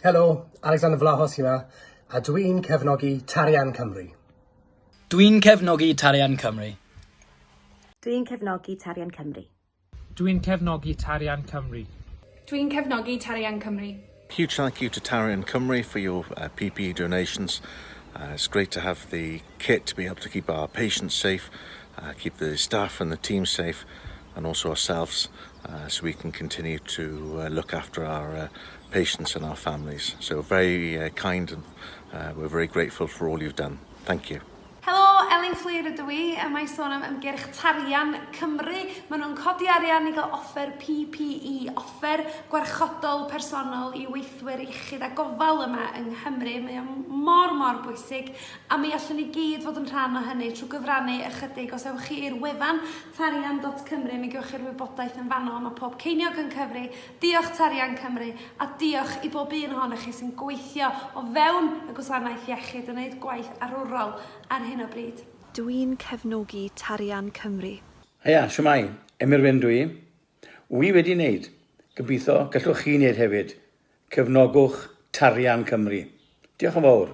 Helo, Alexander Vlahos yma, a dwi'n cefnogi Tarian Cymru. Dwi'n cefnogi Tarian Cymru. Dwi'n cefnogi Tarian Cymru. Dwi'n cefnogi Tarian Cymru. Dwi'n cefnogi Tarian Cymru. Huge thank you to Tarian Cymru for your PPE donations. It's great to have the kit to be able to keep our patients safe, keep the staff and the team safe, and also ourselves, so we can continue to look after our patients and our families. So very kind and we're very grateful for all you've done. Thank you. Helo, Elin Fflur ydw i, a mae sôn am ymgyrch Tarian Cymru. Maen nhw'n codi arian i gael offer PPE, offer gwarchodol personol i weithwyr iechyd a gofal yma yng Nghymru. Mae o mor, mor bwysig, a mi allwn ni gyd fod yn rhan o hynny trwy gyfrannu ychydig. Os ewch chi i'r wefan tarian.cymru, mi gewch chi'r wybodaeth yn fanno. Mae pob ceiniog yn cyfri. Diolch Tarian Cymru, a diolch i bob un ohonoch chi sy'n gweithio o fewn y gwasanaeth iechyd yn gwneud gwaith arwrol ar hyn o bryd. Dwi'n cefnogi Tarian Cymru. Haia, shwmae, Emyr Wyn dw i. Wi wedi wneud. Gobeithio gallwch chi wneud hefyd. Cefnogwch Tarian Cymru. Diolch yn fawr.